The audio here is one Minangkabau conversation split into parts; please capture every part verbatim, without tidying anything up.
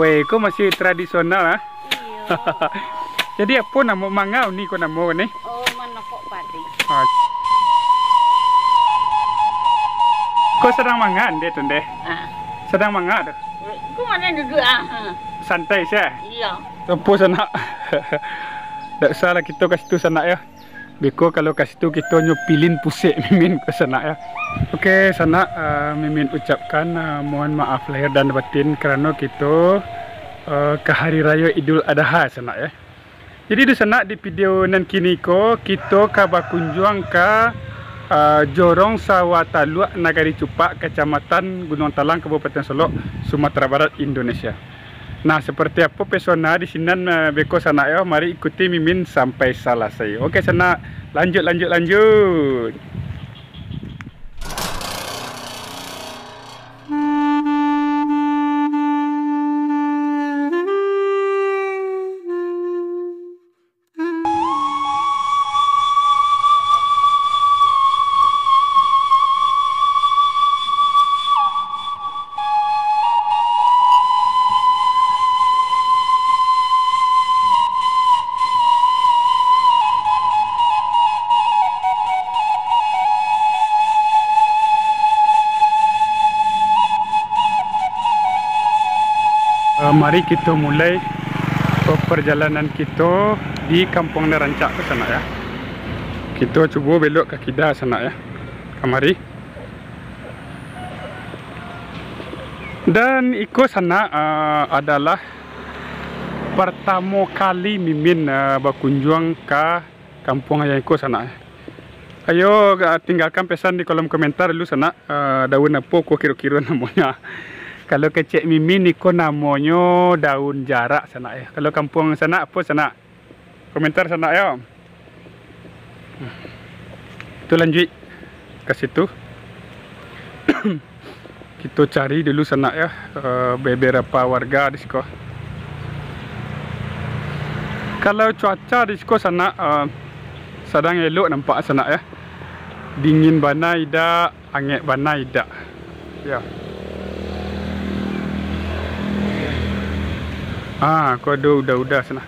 Weh, ko masih tradisional, ah? Iyo. Jadi, apo namo mangau ni, ko namo ni? Oh, manokok padi. Ah. Ko sadang mangan deh tu, deh? Ah. Sadang mangan tu? Ko mano duduak, ah? Santai se? Iyo. Apo sanak? Dak usah lah kito ka situ sanak yo. Beko kalau ka situ kito nyo pilin pusek Mimin ko sanak yo. Oke sanak, eh, Mimin ucapkan, eh, mohon maaf lahir dan batin karano kito, eh, ka hari rayo Idul Adha sanak yo. Jadi tu sanak, di video nan kini ko kito ka bakunjuang ka, eh, Jorong Sawah Taluak, Nagari Cupak, Kacamatan Gunuang Talang, Kabupaten Solok, Sumatera Barat, Indonesia. Nah, seperti apo pesona di sinan, eh, beko sanak yo, mari ikuti Mimin sampai salasai. Oke sanak, lanjut, lanjut, lanjut. Eh, mari kito mulai perjalanan kito di Kampuang Nan Rancak tu sanak yo. Kito cubo belok ka kida sanak yo. Kamari. Dan iko sanak, eh, adalah pertamo kali Mimin, eh, bakunjuang ka kampuang nan iko sanak. Ayo, ga-, tinggalkan pesan di kolom komentar dulu sanak, eh, daun apo ko kiro-kiro namonyo. Kalau kecek Mimin, iko namonyo daun jarak sanak yo. Kalau kampuang sanak apo sanak? Komentar sanak yo. Tu lanjuik ka situ. Kito cari dulu sanak yo, eh, beberapa warga di siko. Kalau cuaca di siko sanak, eh, sadang elok nampak sanak yo. Dingin bana idak, angek bana idak. Yo. Ah, ko ado uda-uda sanak.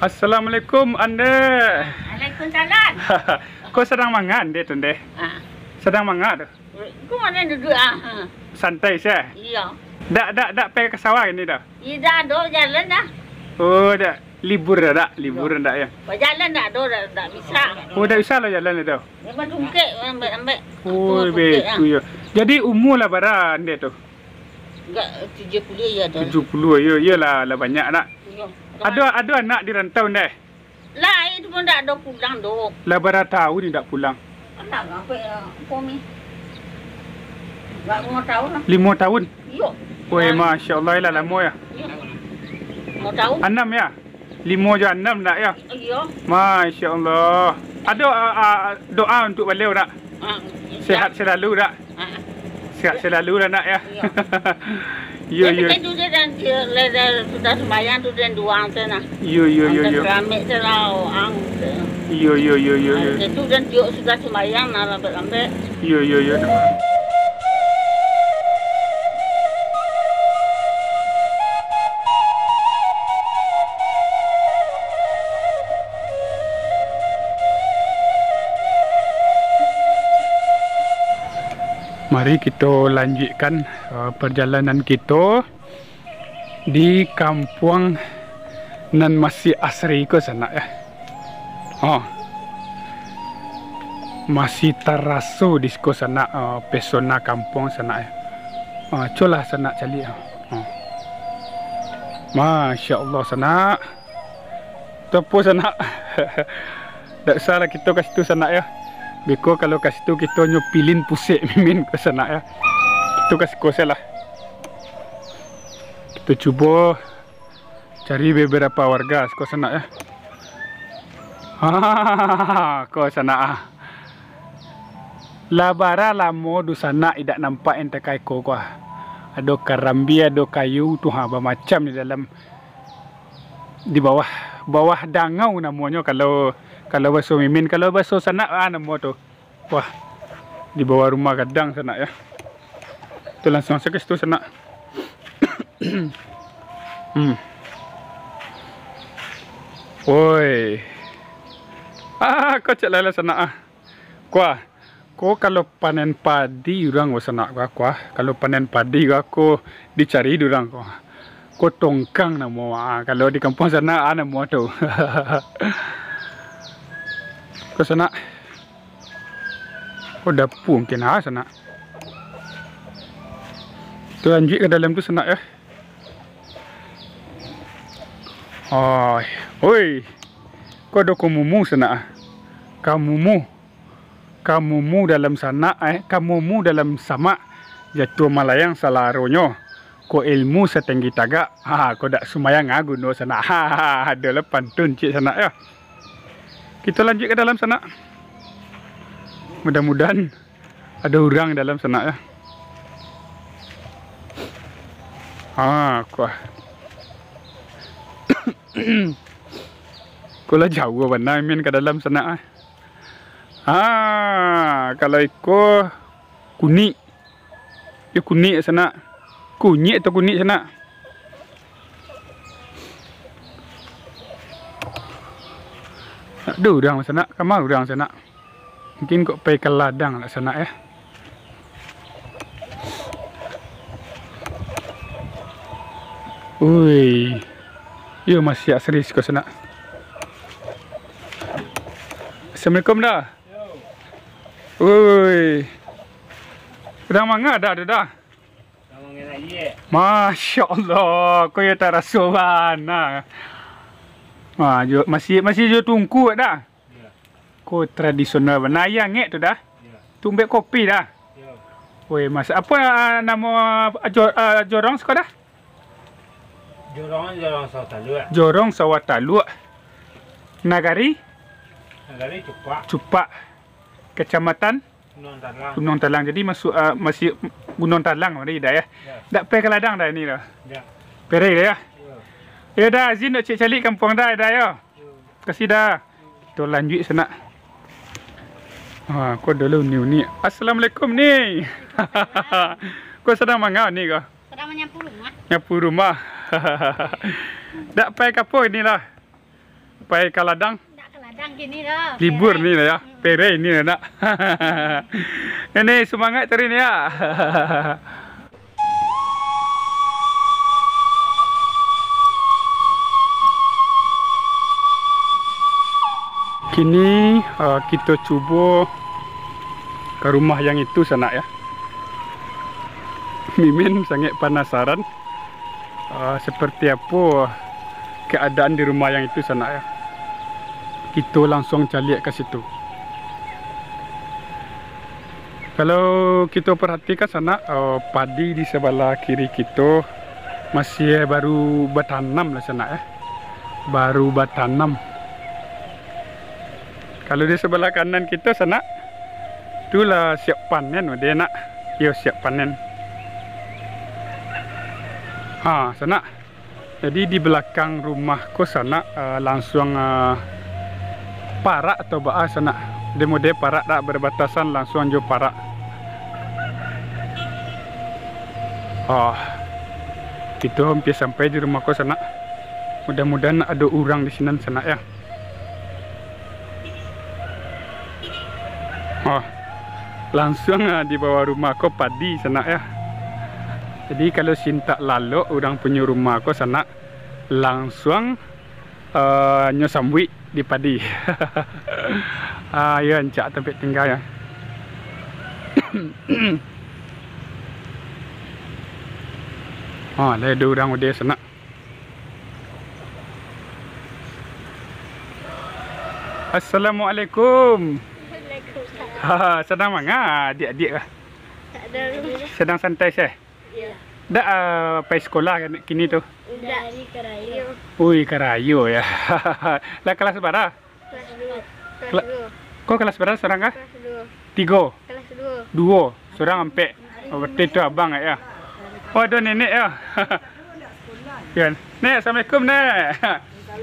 Assalamualaikum, Andeh. Waalaikumsalam. Ko sadang mangan, Deh, tu, Deh? Ah. Sadang mangan tu? Ko mano duduak, ah? Santai se? Iyo. Dak, dak, dak pai ka sawah kini dah? Iyo, dak ado, jalan dah. Oh, dak. Libur dah, dak? Libur dak, yo? Bajalan dak ado, dak, dak bisa. Oh, dak bisa lah jalan dah. Memang tungkek, ambek-ambek. Oh, betu, yo. Jadi, umua lah bara Andeh tu? Agak tujuah puluah yo ado. Tujuah puluah, yo, yo lah, lah banyak nak. Iyo. Ado, ado anak di rantau, Ndeh? Lai, itu pun dak ado pulang doh. Lah bara taun ni dak pulang? Alah, sampai, eh, apo ni? Agak limo taun lah. Limo taun? Iyo. Woi, masya Allah, lah lamo yo. Iyo. Limo taun. Anam yo? Limo jo anam dak yo? Iyo. Masya Allah. Ado, ah, ah, doa untuk baliau dak? Ah, sehat selalu dak? Ah. Sehat selalu lah nak yo. Iyo. Iyo, iyo. Itu dia dan dia, dia sudah sembahyang tu dia duang tu nah. Iyo, iyo, iyo, iyo. Keramik tu lah, ang tu. Iyo, iyo, iyo, iyo, iyo. Ah, itu dan tiok sudah sembahyang nah, lambek-lambek. Iyo, iyo, iyo. Mari kito lanjuikkan, eh, perjalanan kito di kampuang nan masih asri ko sanak yo. Oh. Masih taraso di siko sanak, eh, pesona kampuang sanak yo. Ah, cubolah sanak caliak. Ah. Masya Allah sanak. Tu apo sanak? Dak usah lah kito ka situ sanak yo. Beko kalau ka situ kito nyo pilin pusek Mimin ko sanak yo. Kito ka siko se lah. Kito cubo cari beberapa warga siko sanak yo. Ha, ko sanak ah. Lah bara lamo dunsanak idak nampak nan takah iko ko ah. Ado karambia, ado kayu tu ha, bamacam di dalam, di bawah, bawah dangau namonyo kalau, kalau baso Mimin, kalau baso sanak ah namo tu. Wah, di bawah rumah gadang sanak yo. Tu langsuang sajo ka situ sanak. Hmm. Woi. Ah, ko cek lai lah sanak ah. Kuah. Ko kalau panen padi urang ko sanak ko, kuah. Kalau panen padi ko, ko dicari di urang ko. Ko tongkang namo, ah, kalau di kampuang sanak, ah, namo tu. Ko sanak. Ko dapu mungkin, ah, sanak. Tu lanjuik ka dalam tu sanak, yo. Oi, oi. Ko ado ko mumu sanak, ah. Ka mumu. Ka mumu dalam sanak, eh, ka mumu dalam samak, jatuah malayang salaronyo, ko ilmu satinggi tagak, ha, ko dak sumayang, ha, guno sanak, ha, ha, ha, ado lah pantun ciek sanak yo. Kito lanjuik ka dalam sanak. Mudah-mudahan ado urang dalam sanak yo. Ha, kuah. Ko lah jauah bana main ka dalam sanak, ah. Ha, kalau iko kunik. Yo kunik sanak. Kunyik atau kunik sanak? Ado urang sanak, kama urang sanak. Mungkin kok pai ka ladang lah sanak, yo. Ui. Yo, masih asri siko sanak. Assalamualaikum dah. Ui. Urang manga dah tu dah. Masya Allah, ko yo taraso bana. Ha, jo, masih, masih jo tungku dah. Ko tradisional bana, aia angek tu dah. Tumbek kopi dah. Woi, mas, apo, ah, namo, ah, jo-, ah, jorong siko dah? Jorong, Jorong Sawah Taluak. Jorong Sawah Taluak. Nagari? Nagari Cupak. Cupak. Kecamatan? Gunung Talang. Gunung Talang. Jadi masuk, ah, masih Gunung Talang tadi dah, yo? Yo. Dak pai ka ladang dah ini dah? Dak. Perei dah, yo? Yo. Yo dah, izin nak cek calik kampuang dah, dah, yo? Yo. Kasih dah. Kito lanjuik sanak. Ha, ko dulu ni, ni. Assalamualaikum ni. Ko sadang manga ni ko? Sadang manyapu rumah. Nyapu rumah. Dak pai ka apo inilah. Pai ka ladang. Dak ka ladang kini lah. Libur ni lah yo. Hmm. Perei ni lah nak. Ini semangat cari ni yo. Kini, ah, kito cubo ka rumah yang itu sanak yo. Mimin sangat panasaran, ah, seperti apo keadaan di rumah yang itu sanak yo. Kito langsuang caliak ka situ. Kalau kito paratikan sanak, eh, padi di sabalah kiri kito masih baru batanam lah sanak, eh. Baru batanam. Kalau di sabalah kanan kito sanak, tu lah siap panen deh nak. Yo, siap panen. Ha, sanak. Jadi di balakang rumah ko sanak, eh, langsuang, eh, parak atau baa sanak. Demo de parak dak berbatasan langsuang jo parak. Oh, kito hampir sampai di rumah ko sanak. Mudah-mudahan ado urang di sinan sanak yo. Oh, langsuang, ah, di bawah rumah ko padi sanak yo. Jadi kalau sintak lalok urang punyo rumah ko sanak, langsuang, eh, nyo sambuik di padi. Ah, yo, rancak tampek tingga yo. Ah, lai ado urang ude sanak. Assalamualaikum. Waalaikumsalam. Ha, sadang manga adiak-adiak kah? Tak ada. Sadang santai seh? Iyo. Dak, ah, pai sekolah kan kini tu? Dak. Dari karayo. Ui, karayo yo. Lah kelas bara? Kelas duo. Kelas Kela-, duo. Ko kelas bara surang kah? Kelas duo. Tigo? Kelas duo. Duo, surang ampek. Oh, berarti tu abang yo. Oh, ado nenek yo. Yo. Nek, assalamualaikum, Nek.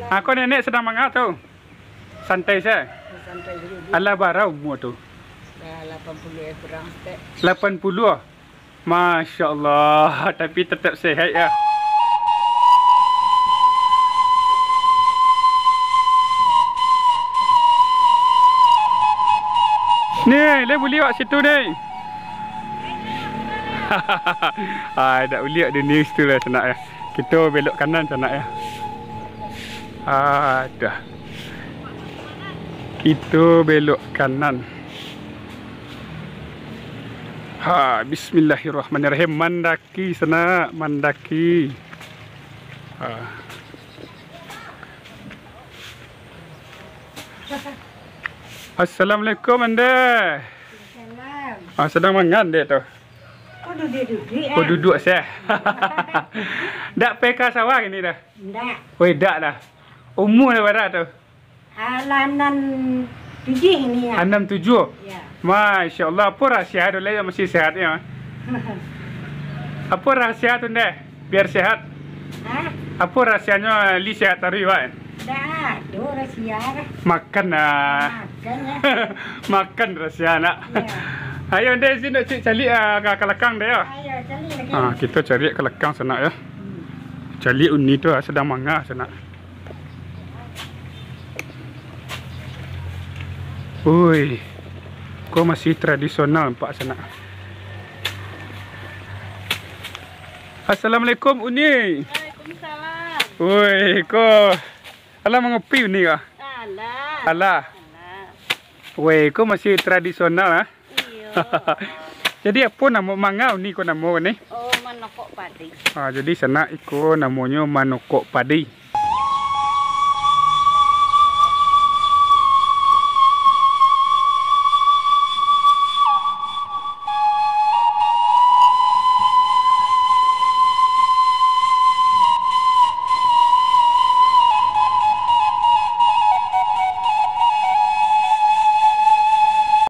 Ako nenek sadang manga tu? Santai sajo. Santai dulu. Alah bara umua tu? Dah lapan puluah eh, kurang saketek. Lapan puluah? Masya Allah, tapi tetap sehat yo. Ni, lai buliak situ ni. Ai, dak buliak di ni situ lah sanak yo. Kito belok kanan sanak yo. Aduh. Kito belok kanan. Ha, bismillahirrahmanirrahim. Mandaki sanak, mandaki. Ha. Assalamualaikum, Ande. Salam. Ah, sadang mangan dek tu. Kok duduak-duduak, Oh, ah? Duduak sah. Dak pai ka sawah kini dah? Ndak. Oi, dak dah. Umur dah bara tu? Alah anam tujuah ni, ah. Anam tujuah? Ya. Masya Allah, apo rahasia tu lai masih sehat ni, ah? Apo rahasia tu, Ndeh? Biar sehat. Hah? Apo rahasianyo li sehat taruih, Wak? Ndak ado rahasia lah. Makan lah. Makan lah. Makan rahasia nak. Ya. Ayo, Ndeh, izin nak cik caliak, ah, ka, ka lakang deh, yo. Ayo, caliak lagi. Ah, kito caliak ka lakang sanak, yo. Hmm. Caliak Uni tu, ah, sadang manga sanak. Ui, ko masih tradisional nampak sanak. Assalamualaikum, Uni. Waalaikumsalam. Ui, ko alah mangopi Uni ko? Alah. Alah. Alah. Weh, ko masih tradisional, ah? Iyo. Jadi, apo namo manga Uni ko namo ko ni? Oh, manokok padi. Ah, jadi sanak iko namonyo manokok padi.